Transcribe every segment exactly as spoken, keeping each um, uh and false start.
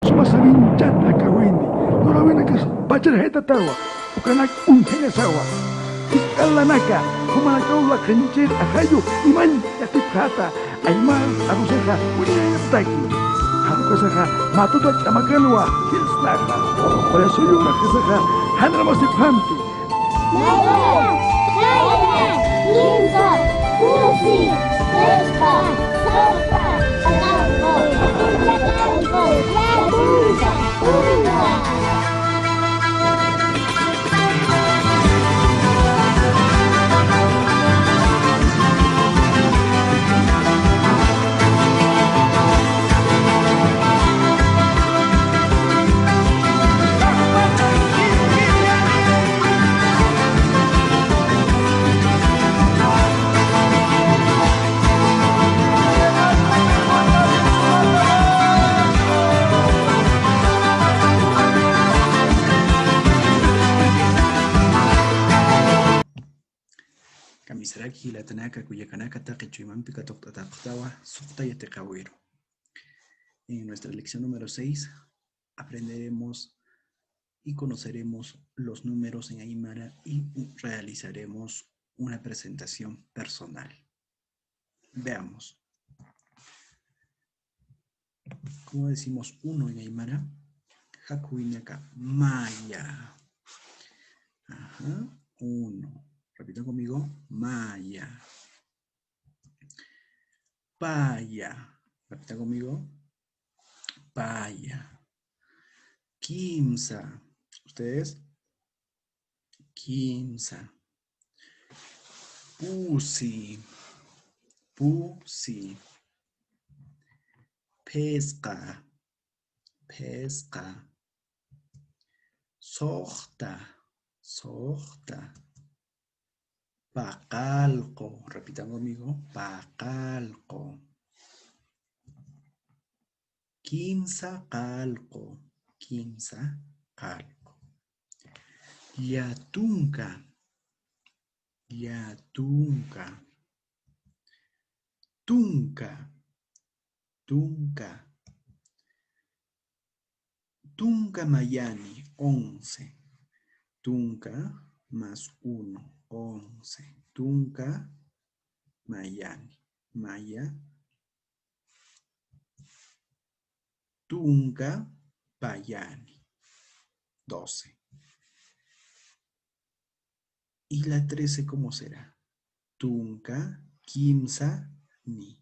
Suma saminchata kawini, lurawinakas pacharjaytatawa, ukanak uñjañasawa. Jisq'allanaka, jumanakaw laqinchir ajayu, imaña yatipxäta, aymar arusaxa wiñañataki. Jarukasaxa matuta ch'amakanwa, jisnaxa. Por eso yuraqasaxa, janramasipxamti. Maya, qayna, kimsa, pusi, phisqa, suxta, qallqu, p'unchaw qallqu, yatunka, tunka. Kamisaraki jilatanaka, kullakanaka, taqi chuymampi katuqt'ataxtawa, suxta yatiqawiru. En nuestra lección número seis, aprenderemos y conoceremos los números en aymara y realizaremos una presentación personal. Veamos. ¿Cómo decimos uno en aymara? Jakuwinaka, maya. Ajá, uno. Repita conmigo, maya. Paya. Repita conmigo, paya. Kimsa. ¿Ustedes? Kimsa. Pusi. Pusi. Phisqa. Phisqa. Suxta. Suxta. Paqallqu. Repitan conmigo. Paqallqu. Kimsa qallqu. Kimsa qallqu. Llatunka. Llatunka. Tunka. Tunka. Tunka mayani, once. Tunka más uno, once. Tunka mayani, maya. Tunka payani, doce. ¿Y la trece cómo será? Tunka kimsani.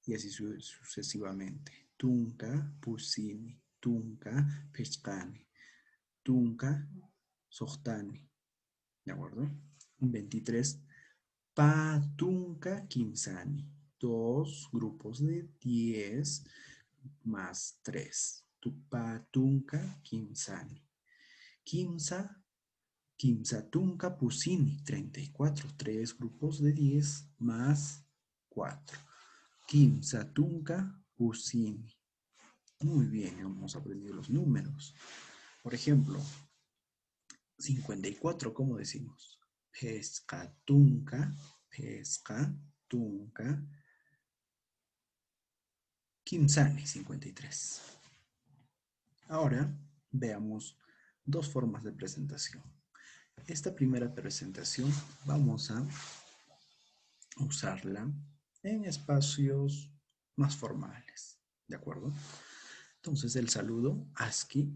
Y así su-, sucesivamente. Tunka pusini, tunka phisqani, tunka suxtani. ¿De acuerdo? Veintitrés. Pä tunka kimsani. Dos grupos de diez más tres. Tu-, pä tunka kimsani. Kimsa, kimsa tunka pusini, treinta y cuatro. Tres grupos de diez más cuatro. Kimsa tunka pusini. Muy bien, hemos aprendido los números. Por ejemplo, cincuenta y cuatro, ¿cómo decimos? Phisqa tunka, phisqa tunka kimsani, cincuenta y tres. Ahora veamos dos formas de presentación. Esta primera presentación vamos a usarla en espacios más formales, ¿de acuerdo? Entonces, el saludo, aski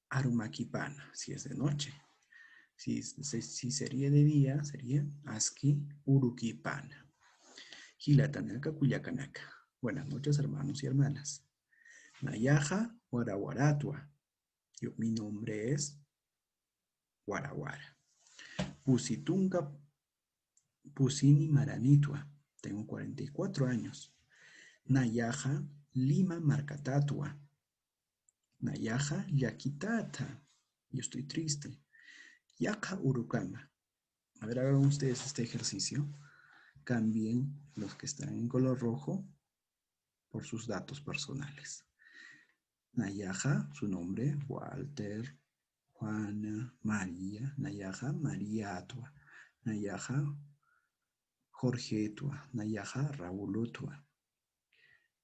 arumakipana, si es de noche. Si, si, si sería de día, sería aski urukipana. Jilatanaka, kullakanaka. Buenas noches, hermanos y hermanas. Nayaxa Warawaratwa. Yo, mi nombre es Warawara. Pusi tunka pusini maranitwa. Tengo cuarenta y cuatro años. Nayaxa Lima markatatwa. Nayaxa llakitata. Yo estoy triste. Yaqha urukama. A ver, hagan ustedes este ejercicio. Cambien los que están en color rojo por sus datos personales. Nayaxa, su nombre, Walter, Juana, María, nayaxa Mariatwa, nayaxa Jorgetwa, nayaxa Raulutwa.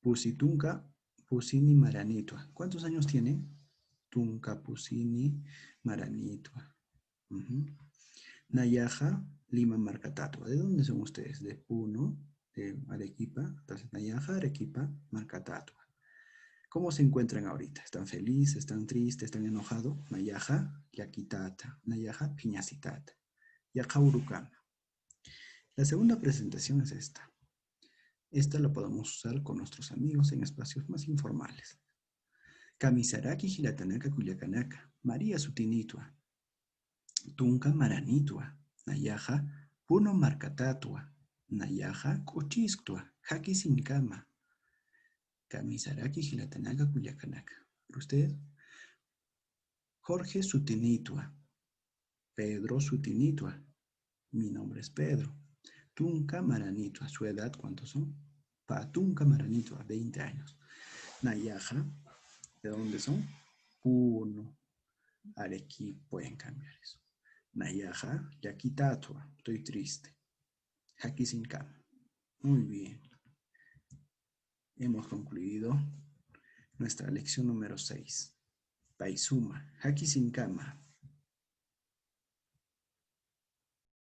Pusi tunka Pusini maranitwa. ¿Cuántos años tiene? Tunka pusini maranitwa. Ujú. Nayaxa Lima markatatwa. ¿De dónde son ustedes? De Puno, de Arequipa. Entonces, nayaxa Arequipa markatatwa. ¿Cómo se encuentran ahorita? ¿Están felices? ¿Están tristes? ¿Están enojados? Nayaxa llakitata, nayaxa phiñasitata. Yaqha urukama. La segunda presentación es esta. Esta la podemos usar con nuestros amigos en espacios más informales. Kamisaraki jilatanaka kullakanaka, María sutinitwa. Tunka maranitwa, nayaxa Puno markatatwa, nayaxa k'uchisktwa, jakisinkama. Kamisaraki jilatanaka kullakanaka. ¿Usted? Jorge sutinitwa. Pedro sutinitwa. Mi nombre es Pedro. Tunka maranitwa. ¿Su edad cuántos son? Pä tunka maranitwa, veinte años. Nayaxa, ¿de dónde son? Puno. Arequipa, pueden cambiar eso. Nayaxa llakitatwa. Estoy triste. Jakisinkama. Muy bien. Hemos concluido nuestra lección número seis. Pay suma, jakisinkama.